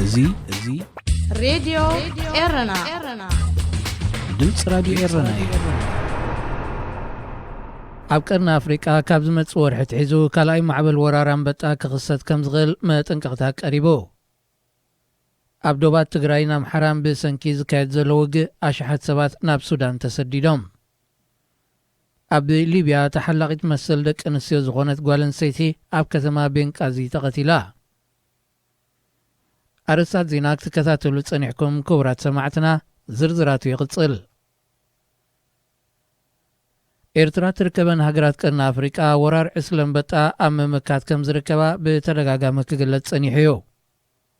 እዚ እዚ ሬድዮ ኤረና ድምፂ ራዲዮ ኤረና እዩ። ኣብ ቀርኒ ኣፍሪቃ ካብ ዝመጽእ ወርሒ ኣትሒዙ ካልኣይ ማዕበል ወራር ኣንበጣ ክኽሰት ከም ዝኽእል መጠንቀቕታ ቀሪቡ። ኣብ ዶባት ትግራይን ኣምሓራን ብሰንኪ ዝካየድ ዘሎ ውግእ ኣሽሓት ሰባት ናብ ሱዳን ተሰዲዶም። ኣብ ሊብያ ተሓላቒት መሰል ደቂ ኣንስትዮ ዝኾነት ጓል ኣንስተይቲ ኣብ ከተማ ቤንቃዚ ተቐቲላ። ኣርእስታት ዜና ክትከታተሉ ጸኒሕኩም ክቡራት ሰማዕትና፣ ዝርዝራቱ ይቕጽል። ኤርትራ ትርከበን ሃገራት ቀርኒ ኣፍሪቃ ወራር ዕስለ ኣንበጣ ኣብ ምምካት ከም ዝርከባ ብተደጋጋሚ ክግለጽ ጸኒሑ እዩ።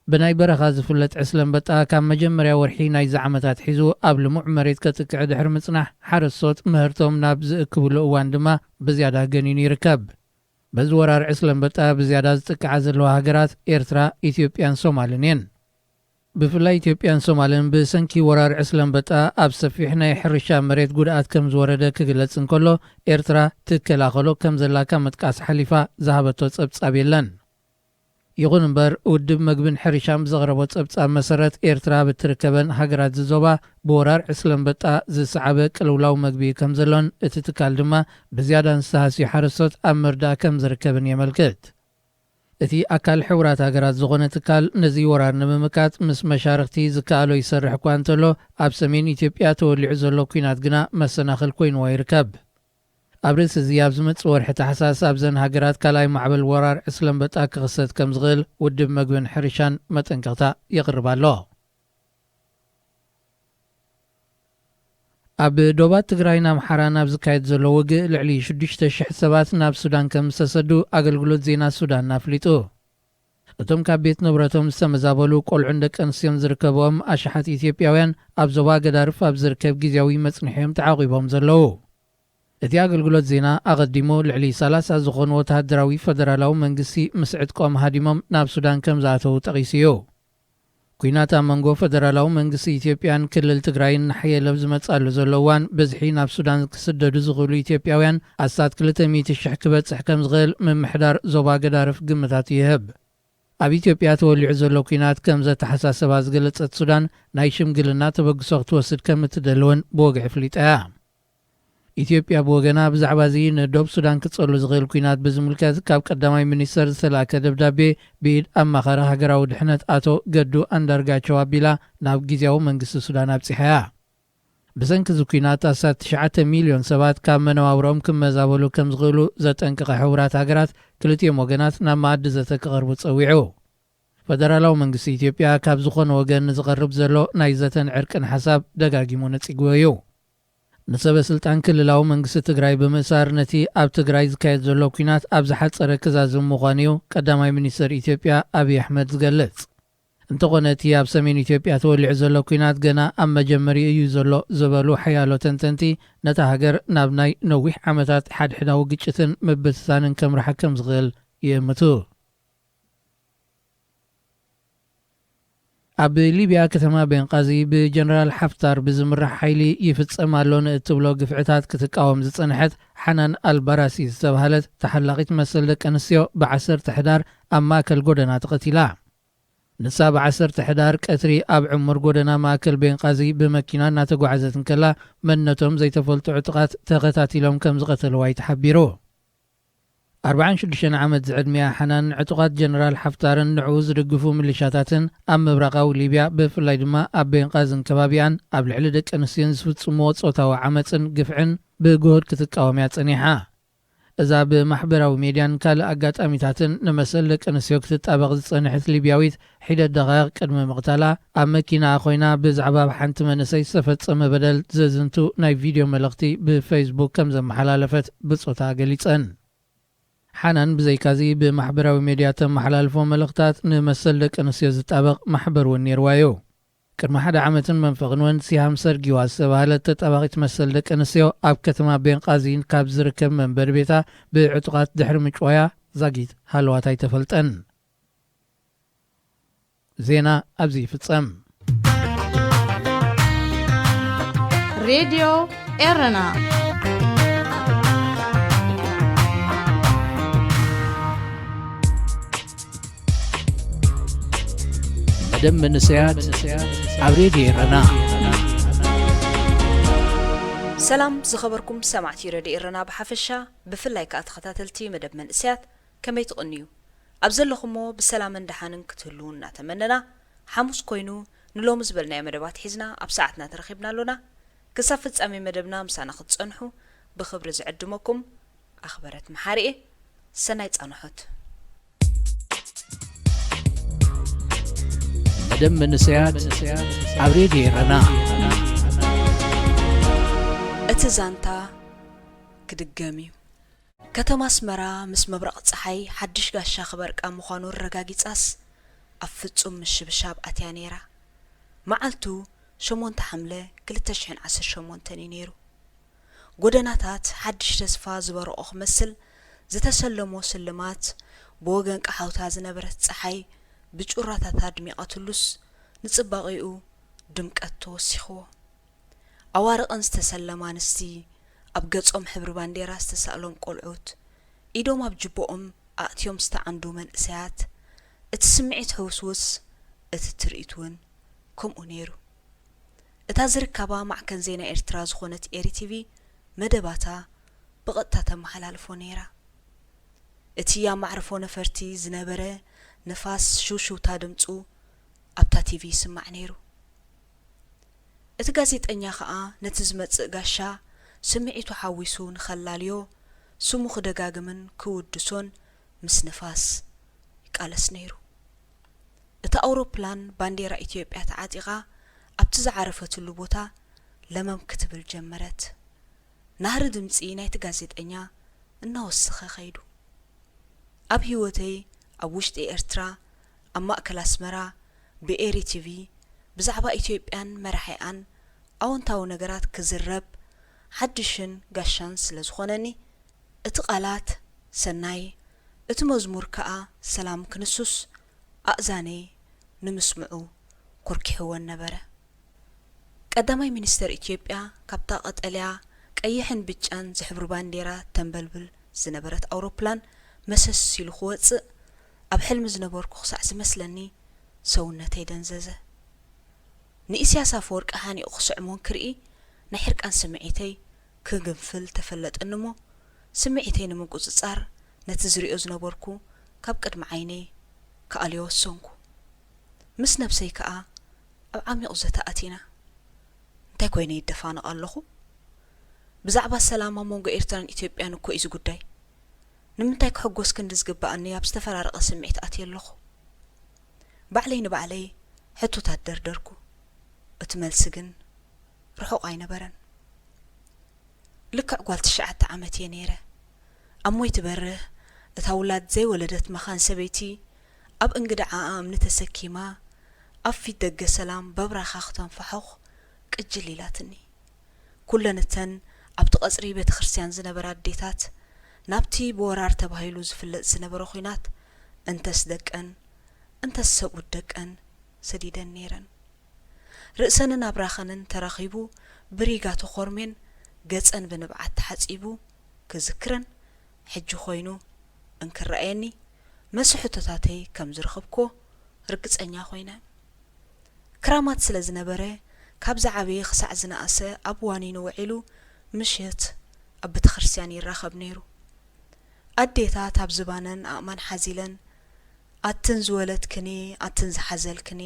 ብናይ በረኻ ዝፍለጥ ዕስለ ኣንበጣ ካብ መጀመርያ ወርሒ ናይዚ ዓመት ኣትሒዙ ኣብ ልሙዕ መሬት ከጥቅዕ ድሕሪ ምጽናሕ ሓረስቶት ምህርቶም ናብ ዝእክብሉ እዋን ድማ ብዝያዳ ገኒኑ ይርከብ። በዚ ወራር ዕስለ ኣንበጣ ብዝያዳ ዝጥቅዓ ዘለዋ ሃገራት ኤርትራ፣ ኢትዮጵያን ሶማልን እየን። ብፍላይ ኢትዮጵያን ሶማልን ብሰንኪ ወራር ዕስለ ኣንበጣ ኣብ ሰፊሕ ናይ ሕርሻ መሬት ጉድኣት ከም ዝወረደ ክግለጽ እንከሎ፣ ኤርትራ ትከላኸሎ ከም ዘላ ካብ ምጥቃስ ሓሊፋ ዝሃበቶ ጸብጻብ የለን። ይኹን እምበር፣ ውድብ መግብን ሕርሻን ብዘቕረቦ ጸብጻብ መሰረት፣ ኤርትራ ብትርከበን ሃገራት ዝዞባ ብወራር ዕስለ ኣንበጣ ዝሰዓበ ቅልውላው መግቢ ከም ዘሎን እቲ ትካል ድማ ብዝያዳ ንዝተሃስዩ ሓረስቶት ኣብ ምርዳእ ከም ዝርከብን የመልክት። እቲ ኣካል ሕቡራት ሃገራት ዝኾነ ትካል ነዚ ወራር ንምምካት ምስ መሻርኽቲ ዝከኣሎ ይሰርሕ እኳ እንተሎ፣ ኣብ ሰሜን ኢትዮጵያ ተወሊዑ ዘሎ ኲናት ግና መሰናኽል ኮይንዎ ይርከብ። ኣብ ርእሲ እዚ፣ ኣብ ዝመጽእ ወርሒ ታሕሳስ ኣብዘን ሃገራት ካልኣይ ማዕበል ወራር ዕስለ ኣንበጣ ክኽሰት ከም ዝኽእል ውድብ መግብን ሕርሻን መጠንቀቕታ የቕርብ ኣሎ። ኣብ ዶባት ትግራይን ኣምሓራን ኣብ ዝካየድ ዘሎ ውግእ ልዕሊ ሽዱሽተ ሽሕ ሰባት ናብ ሱዳን ከም ዝተሰዱ ኣገልግሎት ዜና ሱዳን ኣፍሊጡ። እቶም ካብ ቤት ንብረቶም ዝተመዛበሉ ቆልዑን ደቂ ኣንስትዮን ዝርከብኦም ኣሽሓት ኢትዮጵያውያን ኣብ ዞባ ገዳርፍ ኣብ ዝርከብ ግዝያዊ መጽንሒ እዮም ተዓቒቦም ዘለዉ። እቲ ኣገልግሎት ዜና ኣቐዲሙ ልዕሊ ሰላሳ ዝኾኑ ወተሃደራዊ ፈደራላዊ መንግስቲ ምስ ዕጥቆም ሃዲሞም ናብ ሱዳን ከም ዝኣተዉ ጠቒሱ እዩ። ኲናት ኣብ መንጎ ፈደራላዊ መንግስቲ ኢትዮጵያን ክልል ትግራይን እናሓየለ ኣብ ዝመጽኣሉ ዘሎ እዋን፣ ብዝሒ ናብ ሱዳን ክስደዱ ዝኽእሉ ኢትዮጵያውያን ኣስታት ክልተ ሚእቲ ሽሕ ክበጽሕ ከም ዝኽእል ምምሕዳር ዞባ ገዳርፍ ግምታት ይህብ። ኣብ ኢትዮጵያ ተወሊዑ ዘሎ ኲናት ከም ዘተሓሳሰባ ዝገለጸት ሱዳን፣ ናይ ሽምግልና ተበግሶ ክትወስድ ከም እትደሊ እውን ብወግዒ ኣፍሊጣ እያ። ኢትዮጵያ ብወገና፣ ብዛዕባ እዚ ንዶብ ሱዳን ክጸሉ ዝኽእል ኲናት ብዝምልከት ካብ ቀዳማይ ሚኒስተር ዝተላእከ ደብዳቤ ብኢድ ኣማኻሪ ሃገራዊ ድሕነት ኣቶ ገዱ ኣንዳርጋቸው ኣቢላ ናብ ግዝያዊ መንግስቲ ሱዳን ኣብጺሓ እያ። ብሰንኪ እዚ ኲናት ኣስታት ትሽዓተ ሚልዮን ሰባት ካብ መነባብሮኦም ክመዛበሉ ከም ዝኽእሉ ዘጠንቀቐ ሕቡራት ሃገራት፣ ክልቲኦም ወገናት ናብ መኣዲ ዘተ ክቐርቡ ጸዊዑ። ፈደራላዊ መንግስቲ ኢትዮጵያ ካብ ዝኾነ ወገን ንዝቐርብ ዘሎ ናይ ዘተን ዕርቅን ሓሳብ ደጋጊሙ ነጺግዎ እዩ። ንሰበ ስልጣን ክልላዊ መንግስቲ ትግራይ ብምእሳር፣ ነቲ ኣብ ትግራይ ዝካየድ ዘሎ ኲናት ኣብ ዝሓጸረ ክዛዝም ምዃኑ እዩ ቀዳማይ ሚኒስተር ኢትዮጵያ ኣብይ ኣሕመድ ዝገልጽ። እንተኾነ፣ እቲ ኣብ ሰሜን ኢትዮጵያ ተወሊዑ ዘሎ ኲናት ገና ኣብ መጀመሪኡ እዩ ዘሎ ዝበሉ ሓያሎ ተንተንቲ፣ ነታ ሃገር ናብ ናይ ነዊሕ ዓመታት ሓድሕዳዊ ግጭትን ምብትታንን ከምርሓ ከም ዝኽእል ይእምቱ። ኣብ ሊብያ ከተማ ቤንቃዚ ብጀነራል ሓፍታር ብዝምራሕ ሓይሊ ይፍጸም ኣሎ ንእትብሎ ግፍዕታት ክትቃወም ዝጸንሐት ሓናን ኣልባራሲ ዝተባህለት ተሓላቒት መሰል ደቂ ኣንስትዮ ብዓሰርተ ሕዳር ኣብ ማእከል ጎደና ተቐቲላ። ንሳ ብዓሰርተ ሕዳር ቀትሪ ኣብ ዕሙር ጎደና ማእከል ቤንቃዚ ብመኪና እናተጓዓዘት እንከላ፣ መንነቶም ዘይተፈልጡ ዕጡቓት ተኸታቲሎም ከም ዝቐተልዋ እዩ ተሓቢሩ። ኣርባዓን ሽዱሽተን ዓመት ዝዕድሚያ ሓናን፣ ዕጡቓት ጀነራል ሓፍታርን ንዕኡ ዝድግፉ ሚሊሻታትን ኣብ ምብራቓዊ ሊብያ፣ ብፍላይ ድማ ኣብ ቤንቃዝን ከባቢኣን፣ ኣብ ልዕሊ ደቂ ኣንስትዮን ዝፍጽምዎ ጾታዊ ዓመጽን ግፍዕን ብግሁድ ክትቃወም እያ ጸኒሓ። እዛ ብማሕበራዊ ሜድያን ካልእ ኣጋጣሚታትን ንመሰል ደቂ ኣንስትዮ ክትጣበቕ ዝጸንሐት ሊብያዊት፣ ሒደት ደቓይቕ ቅድሚ ምቕታላ፣ ኣብ መኪናኣ ኮይና ብዛዕባ ኣብ ሓንቲ መንእሰይ ዝተፈጸመ በደል ዘዝንቱ ናይ ቪድዮ መልእኽቲ ብፌስቡክ ከም ዘመሓላለፈት ብጾታ ገሊጸን። ሓናን ብዘይካዚ ብማሕበራዊ ሜድያ ተመሓላልፎ መልእኽታት ንመሰል ደቂ ኣንስትዮ ዝጣበቕ ማሕበር እውን ነይርዋ እዩ። ቅድሚ ሓደ ዓመትን መንፈቕን እውን ሲሃም ሰርጊዋ ዝተባህለት ተጣባቒት መሰል ደቂ ኣንስትዮ ኣብ ከተማ ቤንቃዚ ካብ ዝርከብ መንበሪ ቤታ ብዕጡቓት ድሕሪ ምጭዋያ ዛጊት ሃለዋታ ኣይተፈልጠን። ዜና ኣብዚ ይፍጸም። ሬድዮ ኤረና። ደም መንእሰያት ኣብ ሬድዮ ኤረና። ሰላም ዝኸበርኩም ሰማዕቲ ረድዮ ኤረና ብሓፈሻ፣ ብፍላይ ከኣ ተኸታተልቲ መደብ መንእሰያት፣ ከመይ ትቕንዩ? ኣብ ዘለኹሞ ብሰላምን ደሓንን ክትህልዉ እናተመነና፣ ሓሙስ ኮይኑ ንሎሚ ዝበልናዮ መደባት ሒዝና ኣብ ሰዓትና ተረኺብና ኣሎና። ክሳብ ፍጻሜ መደብና ምሳና ክትጸንሑ ብኽብሪ ዝዕድመኩም ኣኽበረት መሓሪኤ። ሰናይ ጻንሖት። መደብ መንእሰያት ኣብ ሬድዮ ኤረና። እቲ ዛንታ ክድገም እዩ። ከተማ ኣስመራ ምስ ምብራቕ ጸሓይ ሓድሽ ጋሻ ክበርቃ ምዃኑ ኣረጋጊጻስ፣ ኣብ ፍጹም ምሽብሻብ ኣትያ ነይራ። መዓልቱ ሸሞንተ ሓምለ ክልተ ሽሕን ዓሰርተ ሸሞንተን እዩ ነይሩ። ጎደናታት ሓድሽ ተስፋ ዝበረቖ ክመስል፣ ዝተሰለሞ ስልማት፣ ብወገን ቀሓውታ ዝነበረት ጸሓይ ብጩራታታ ኣድሚቓትሉስ፣ ንጽባቐኡ ድምቀት ተወሲኽዎ። ኣዋርቐን ዝተሰለማ ኣንስቲ፣ ኣብ ገጾም ሕብሪ ባንዴራ ዝተሳእሎም ቆልዑት፣ ኢዶም ኣብ ጅቦኦም ኣእትዮም ዝተዓንዱ መንእሰያት፣ እቲ ስምዒት ሕውስውስ፣ እቲ ትርኢት እውን ከምኡ ነይሩ። እታ ዝርካባ ማዕከን ዜና ኤርትራ ዝኾነት ኤሪ ቲቪ መደባታ ብቐጥታ ተመሓላልፎ ነይራ። እቲ ኣብ መዕርፎ ነፈርቲ ዝነበረ ንፋስ ሽውሽውታ ድምጹ ኣብታ ቲቪ ይስማዕ ነይሩ። እቲ ጋዜጠኛ ኸኣ ነቲ ዝመጽእ ጋሻ ስምዒቱ ሓዊሱ ንኸላልዮ ስሙ ክደጋግምን ክውድሶን ምስ ንፋስ ይቃለስ ነይሩ። እታ ኣውሮፕላን ባንዴራ ኢትዮጵያ ተዓጢቓ ኣብቲ ዝዓረፈትሉ ቦታ ለመም ክትብል ጀመረት። ናህሪ ድምጺ ናይቲ ጋዜጠኛ እናወሰኸ ኸይዱ። ኣብ ህይወተይ ኣብ ውሽጢ ኤርትራ ኣብ ማእከል ኣስመራ ብኤሪ ቲቪ ብዛዕባ ኢትዮጵያን መራሒኣን ኣወንታዊ ነገራት ክዝረብ ሓድሽን ጋሻን ስለ ዝኾነኒ፣ እቲ ቃላት ሰናይ፣ እቲ መዝሙር ከኣ ሰላም ክንሱስ ኣእዛነይ ንምስምዑ ኮርኪሕወን ነበረ። ቀዳማይ ሚኒስተር ኢትዮጵያ ካብታ ቀጠልያ፣ ቀይሕን ብጫን ዝሕብሩ ባንዴራ ተንበልብል ዝነበረት ኣውሮፕላን መሰስ ኢሉ ክወጽእ ኣብ ሕልሚ ዝነበርኩ ክሳዕ ዝመስለኒ ሰውነተይ ደንዘዘ። ንኢሳያስ ኣፈወርቂ ሓኒቑ ክስዕሞን ክርኢ ናይ ሕርቃን ስምዒተይ ክግንፍል ተፈለጠኒ እሞ፣ ስምዒተይ ንምቁጽጻር ነቲ ዝሪኦ ዝነበርኩ ካብ ቅድሚ ዓይነይ ክኣልዮ ወሰንኩ። ምስ ነብሰይ ከኣ ኣብ ዓሚቕ ዘተ ኣቲና። እንታይ ኮይነ ይደፋነቕ ኣለኹ? ብዛዕባ ሰላም ኣብ መንጎ ኤርትራን ኢትዮጵያን እኮ እዩ እዚ ጉዳይ። ንምንታይ ክሕጎስ ክንዲ ዝግበኣኒ ኣብ ዝተፈራረቐ ስምዒት ኣትየ ኣለኹ? ባዕለይ ንባዕለይ ሕቶታት ደርደርኩ። እቲ መልሲ ግን ርሑቕ ኣይነበረን። ልክዕ ጓል ትሽዓተ ዓመት እየ ነይረ። ኣብ ሞይ ትበርህ እታ ውላድ ዘይወለደት መኻን ሰበይቲ፣ ኣብ እንግድዓኣ እምኒ ተሰኪማ፣ ኣብ ፊት ደገ ሰላም በብራኻ ክተንፋሑኽ ቅጅል ኢላትኒ። ኩለን እተን ኣብቲ ቀጽሪ ቤተ ክርስቲያን ዝነበራ ኣዴታት፣ ናብቲ ብወራር ተባሂሉ ዝፍለጥ ዝነበረ ኹናት፣ እንተስ ደቀን፣ እንተስ ሰብኡት ደቀን ሰዲደን ነይረን። ርእሰንን ኣብራኸንን ተራኺቡ ብሪጋ ተኾርሜን ገጸን ብንብዓት ተሓጺቡ ክዝክረን፣ ሕጂ ኮይኑ እንክረኣየኒ፣ መልሲ ሕቶታተይ ከም ዝረኸብኩዎ ርግጸኛ ኮይነ። ክራማት ስለ ዝነበረ፣ ካብ ዝዓበየ ክሳዕ ዝነኣሰ ኣብ ዋኒኑ ውዒሉ፣ ምሽት ኣብ ቤተክርስትያን ይራኸብ ነይሩ። ኣዴታት ኣብ ዝባነን ኣእማን ሓዚለን፣ ኣትን ዝወለድክኒ፣ ኣትን ዝሓዘልክኒ፣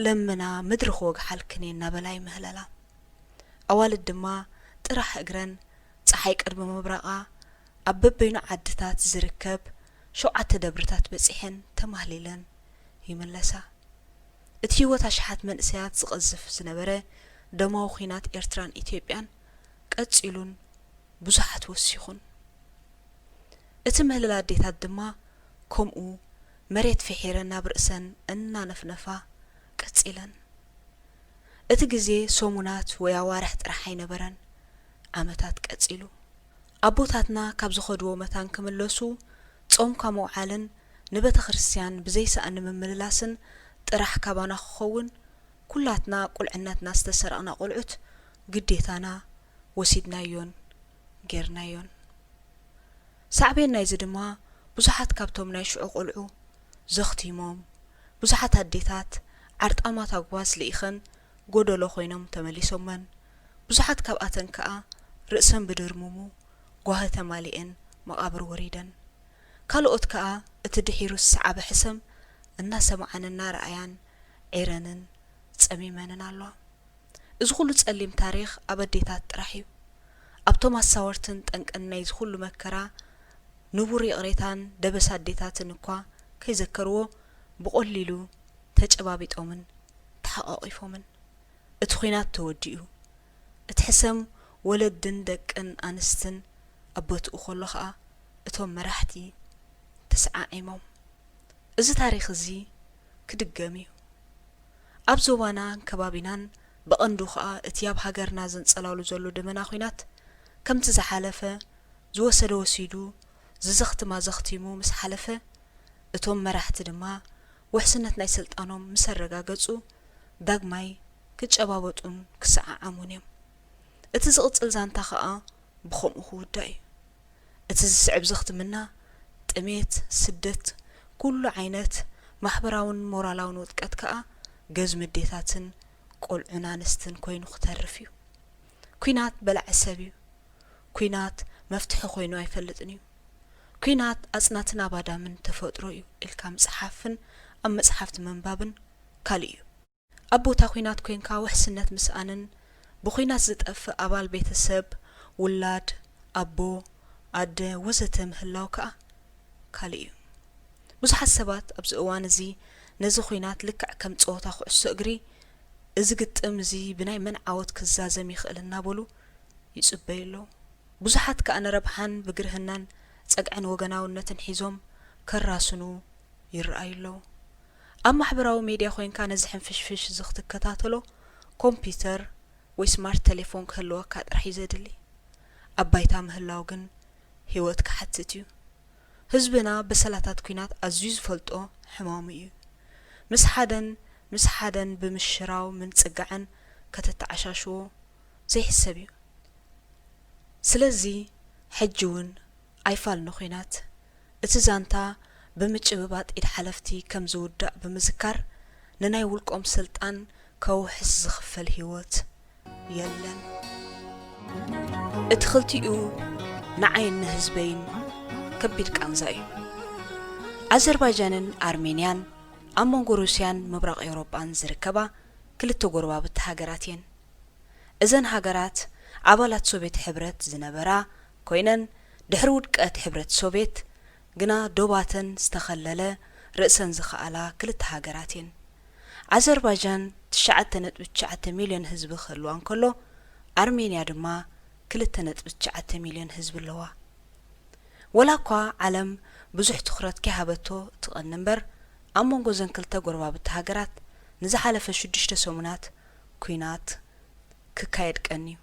ለምና ምድሪ ክወግሓልክኒ እናበላ ይምህለላ። ኣዋልድ ድማ ጥራሕ እግረን ጸሓይ ቅድሚ ምብራቓ ኣብ በበይኑ ዓድታት ዝርከብ ሸውዓተ ደብርታት በጺሐን ተማህሊለን ይምለሳ። እቲ ህይወት ኣሽሓት መንእሰያት ዝቐዝፍ ዝነበረ ደማዊ ኲናት ኤርትራን ኢትዮጵያን ቀጺሉን ብዙሓት ወሲኹን። እቲ ምህልል ኣዴታት ድማ ከምኡ መሬት ፍሒረን ናብ ርእሰን እናነፍነፋ ቀጺለን። እቲ ግዜ ሰሙናት ወይ ኣዋርሕ ጥራሕ ኣይነበረን፣ ዓመታት ቀጺሉ። ኣቦታትና ካብ ዝኸድዎ መታን ክምለሱ ጾምካ ምውዓልን ንቤተ ክርስትያን ብዘይሳእኒ ምምልላስን ጥራሕ ካባና ክኸውን፣ ኩላትና ቁልዕነትና ዝተሰረቕና ቆልዑት ግዴታና ወሲድናዮን ጌርናዮን። ሳዕቤን ናይዚ ድማ ብዙሓት ካብቶም ናይ ሽዑ ቆልዑ ዘኽቲሞም፣ ብዙሓት ኣዴታት ዓርጣማት ኣጉባዝ ልኢኸን ጎደሎ ኮይኖም ተመሊሶመን። ብዙሓት ካብኣተን ከኣ ርእሰን ብድርሙሙ ጓሂ ተማሊኤን መቓብር ወሪደን። ካልኦት ከኣ እቲ ድሒሩ ዝሰዓበ ሕሰም እናሰምዓን እናረኣያን ዒረንን ጸሚመንን ኣለዋ። እዚ ኩሉ ጸሊም ታሪኽ ኣብ ኣዴታት ጥራሕ እዩ። ኣብቶም ኣሳወርትን ጠንቅን ናይዚ ኩሉ መከራ ንቡር ይቕሬታን ደበስ ኣዴታትን እኳ ከይዘከርዎ ብቐሊሉ ተጨባቢጦምን ተሓቋቒፎምን። እቲ ኲናት ተወዲኡ። እቲ ሕሰም ወለድን ደቅን ኣንስትን ኣብ ቦትኡ ከሎ ኸኣ እቶም መራሕቲ ተሰዓዒሞም። እዚ ታሪኽ እዚ ክድገም እዩ። ኣብ ዞባናን ከባቢናን ብቐንዱ ኸኣ እቲ ኣብ ሃገርና ዘንጸላሉ ዘሎ ደመና ኲናት ከምቲ ዝሓለፈ ዝወሰደ ወሲዱ ዝዘኽትም ኣዘኽቲሙ ምስ ሓለፈ እቶም መራሕቲ ድማ ውሕስነት ናይ ስልጣኖም ምስ ኣረጋገጹ ዳግማይ ክጨባበጡን ክሰዓዓሙን እዮም። እቲ ዝቕጽል ዛንታ ኸኣ ብኸምኡ ክውዳእ እዩ። እቲ ዝስዕብ ዘኽትምና ጥሜት፣ ስደት፣ ኩሉ ዓይነት ማሕበራውን ሞራላውን ውድቀት ከኣ ገዝሚ ኣዴታትን ቆልዑን ኣንስትን ኮይኑ ክተርፍ እዩ። ኲናት በላዒ ሰብ እዩ። ኲናት መፍትሒ ኮይኑ ኣይፈልጥን እዩ። ኲናት ኣጽናትን ኣባዳምን ተፈጥሮ እዩ ኢልካ ምጽሓፍን ኣብ መጽሓፍቲ ምንባብን ካልእ እዩ። ኣብ ቦታ ኲናት ኮይንካ ውሕስነት ምስኣንን ብኲናት ዝጠፍእ ኣባል ቤተሰብ፣ ውላድ፣ ኣቦ፣ ኣደ ወዘተ ምህላው ከኣ ካልእ እዩ። ብዙሓት ሰባት ኣብዚ እዋን እዚ ነዚ ኲናት ልክዕ ከም ጸወታ ኩዕሶ እግሪ፣ እዚ ግጥም እዚ ብናይ መን ዓወት ክዛዘም ይኽእል እናበሉ ይጽበዩ ኣለዉ። ብዙሓት ከኣ ንረብሓን ብግርህናን ጸግዕን ወገናውነትን ሒዞም ከራስኑ ይረኣዩ ኣለዉ። ኣብ ማሕበራዊ ሜድያ ኮይንካ ነዚ ሕንፍሽፍሽ እዚ ክትከታተሎ ኮምፒተር ወይ ስማርት ቴሌፎን ክህልወካ ጥራሕ እዩ ዘድሊ። ኣብ ባይታ ምህላው ግን ህይወት ክሓትት እዩ። ህዝብና በሰላታት ኲናት ኣዝዩ ዝፈልጦ ሕማሙ እዩ። ምስ ሓደን ምስ ሓደን ብምሽራው ምንጽጋዕን ከተተዓሻሽዎ ዘይሕሰብ እዩ። ስለዚ ሕጂ እውን ኣይፋል ንኹናት እቲ ዛንታ ብምጭብባጥ ኢድ ሓለፍቲ ከም ዝውዳእ ብምዝካር ንናይ ውልቆም ስልጣን ከውሕስ ዝኽፈል ህይወት የለን። እቲ ክልቲኡ ንዓይን ንህዝበይን ከቢድ ቃንዛ እዩ። ኣዘርባይጃንን ኣርሜንያን ኣብ መንጎ ሩስያን ምብራቕ ኤውሮጳን ዝርከባ ክልተ ጎረባብቲ ሃገራት እየን። እዘን ሃገራት ኣባላት ሶቬት ሕብረት ዝነበራ ኮይነን ድሕሪ ውድቀት ሕብረት ሶቬት ግና ዶባተን ዝተኸለለ ርእሰን ዝኸኣላ ክልተ ሃገራት እየን። ኣዘርባይጃን ትሽዓተ ነጥቢ ትሽዓተ ሚልዮን ህዝቢ ክህልዋ እንከሎ ኣርሜንያ ድማ ክልተ ነጥቢ ትሽዓተ ሚልዮን ህዝቢ ኣለዋ። ወላ እኳ ዓለም ብዙሕ ትኹረት ከይሃበቶ ትቐኒ እምበር ኣብ መንጎ እዘን ክልተ ጎረባብቲ ሃገራት ንዝሓለፈ ሽዱሽተ ሰሙናት ኲናት ክካየድ ቀንዩ።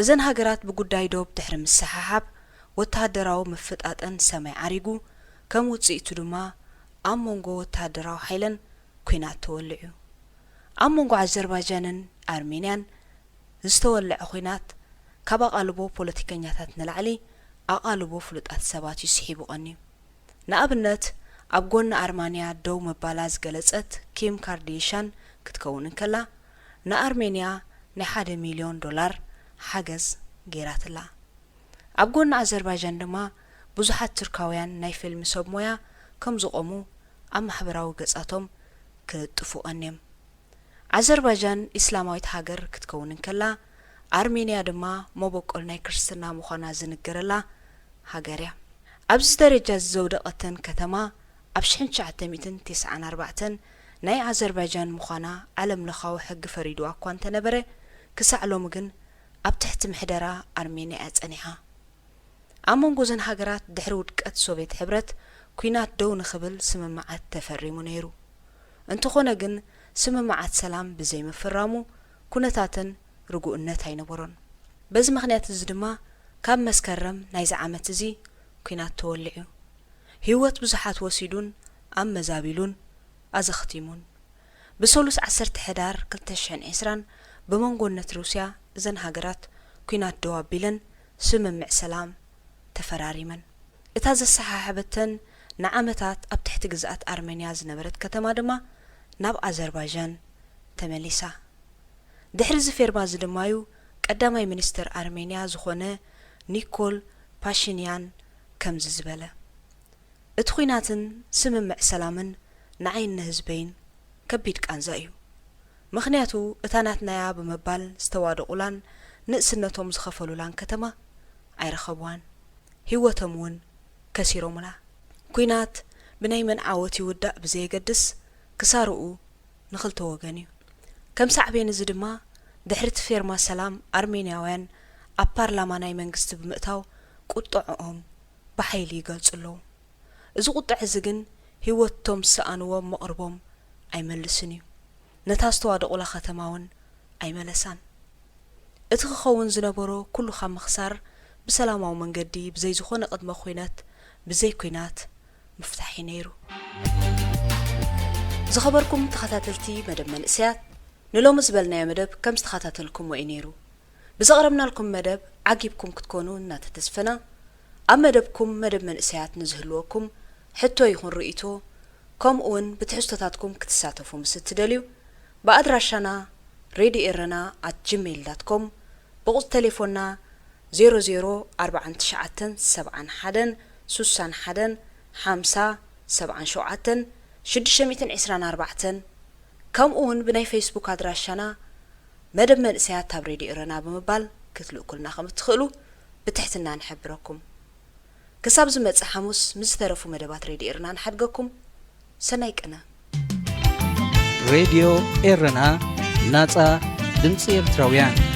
እዘን ሃገራት ብጉዳይ ዶብ ድሕሪ ምስሕሓብ ወተሃደራዊ ምፍጣጠን ሰማይ ዓሪጉ፣ ከም ውጽኢቱ ድማ ኣብ መንጎ ወተሃደራዊ ሓይለን ኲናት ተወሊዑ። ኣብ መንጎ ኣዘርባይጃንን ኣርሜንያን ዝተወለዐ ኲናት ካብ ኣቓልቦ ፖለቲከኛታት ንላዕሊ ኣቓልቦ ፍሉጣት ሰባት እዩ ስሒቡ ቀንዩ። ንኣብነት ኣብ ጎኒ ኣርማንያ ደው ምባላ ዝገለጸት ኪም ካርዲሻን ክትከውን እንከላ ንኣርሜንያ ናይ ሓደ ሚልዮን ዶላር ሓገዝ ገይራትላ። ኣብ ጎኒ ኣዘርባይጃን ድማ ብዙሓት ቱርካውያን ናይ ፊልም ሰብ ሞያ ከም ዝቖሙ ኣብ ማሕበራዊ ገጻቶም ክልጥፉ ቀንዮም። ኣዘርባይጃን ኢስላማዊት ሃገር ክትከውን እንከላ ኣርሜንያ ድማ መበቆል ናይ ክርስትና ምዃና ዝንገረላ ሃገር እያ። ኣብዚ ደረጃ እዚ ዘውደቐተን ከተማ ኣብ ሽሕን ትሽዓተ ሚእትን ተስዓን ኣርባዕተን ናይ ኣዘርባይጃን ምዃና ዓለም ለኻዊ ሕጊ ፈሪድዋ እኳ እንተነበረ ክሳዕ ሎሚ ግን ኣብ ትሕቲ ምሕደራ ኣርሜንያ እያ ጸኒሓ። ኣብ መንጎ እዘን ሃገራት ድሕሪ ውድቀት ሶቬት ሕብረት ኲናት ደው ንኽብል ስምምዓት ተፈሪሙ ነይሩ። እንተኾነ ግን ስምምዓት ሰላም ብዘይምፍራሙ ኩነታተን ርጉእነት ኣይነበሮን። በዚ ምኽንያት እዚ ድማ ካብ መስከረም ናይዚ ዓመት እዚ ኲናት ተወሊዑ። ህይወት ብዙሓት ወሲዱን ኣመዛቢሉን ኣዘኽቲሙን። ብሰሉስ ዓሰርተ ሕዳር ክልተ ሽሕን ዕስራን ብመንጎነት ሩስያ እዘን ሃገራት ኲናት ደው ኣቢለን ስምምዕ ሰላም ተፈራሪመን። እታ ዘሰሓሓበተን ንዓመታት ኣብ ትሕቲ ግዝኣት ኣርሜንያ ዝነበረት ከተማ ድማ ናብ ኣዘርባይጃን ተመሊሳ። ድሕሪ እዚ ፌርማ እዚ ድማዩ ቀዳማይ ሚኒስተር ኣርሜንያ ዝኾነ ኒኮል ፓሽንያን ከምዚ ዝበለ፣ እቲ ኲናትን ስምምዕ ሰላምን ንዓይን ንህዝበይን ከቢድ ቃንዛ እዩ። ምኽንያቱ እታ ናትናያ ብምባል ዝተዋደቑላን ንእስነቶም ዝኸፈሉላን ከተማ ኣይረኸብዋን። ህይወቶም እውን ከሲሮምላ። ኲናት ብናይ መን ዓወት ይውዳእ ብዘየገድስ ክሳርኡ ንኽልተ ወገን እዩ። ከም ሳዕቤን እዚ ድማ ድሕሪ እቲ ፌርማ ሰላም ኣርሜንያውያን ኣብ ፓርላማ ናይ መንግስቲ ብምእታው ቁጥዕኦም ብሓይሊ ይገልጹ ኣለዉ። እዚ ቁጥዕ እዚ ግን ህይወቶም ዝሰኣንዎም መቕርቦም ኣይመልስን እዩ። ነታ ዝተዋደቑላ ከተማ እውን ኣይመለሳን። እቲ ክኸውን ዝነበሮ ኩሉ ካብ ምኽሳር ብሰላማዊ መንገዲ ብዘይ ዝኾነ ቅድመ ኲነት ብዘይ ኲናት ምፍታሕ እዩ ነይሩ። ዝኸበርኩም ተኸታተልቲ መደብ መንእሰያት፣ ንሎሚ ዝበልናዮ መደብ ከም ዝተኸታተልኩምዎ እዩ ነይሩ። ብዘቕረብናልኩም መደብ ዓጊብኩም ክትኮኑ እናተተስፈና፣ ኣብ መደብኩም መደብ መንእሰያት ንዝህልወኩም ሕቶ ይኹን ርእይቶ፣ ከምኡ እውን ብትሕዝቶታትኩም ክትሳተፉ ምስ እትደልዩ፣ ብኣድራሻና ሬድዮ ኤረና ኣት ጂሜይል ዳት ኮም፣ ብቑጽሪ ቴሌፎንና ዜሮ ዜሮ ኣርባዓን ትሽዓተን ሰብዓን ሓደን ስሳን ሓደን ሓምሳ ሰብዓን ሸውዓተን ሽዱሽተ ሚእትን ዕስራን ኣርባዕተን፣ ከምኡ እውን ብናይ ፌስቡክ ኣድራሻና መደብ መንእሰያት ኣብ ሬድዮ ኤረና ብምባል ክትልእኩልና ከም እትኽእሉ ብትሕትና ንሕብረኩም። ክሳብ ዝመጽእ ሓሙስ ምስ ዝተረፉ መደባት ሬድዮ ኤረና ንሓድገኩም። ሰናይ ቅነ። ሬድዮ ኤረና፣ ናጻ ድምጺ ኤርትራውያን።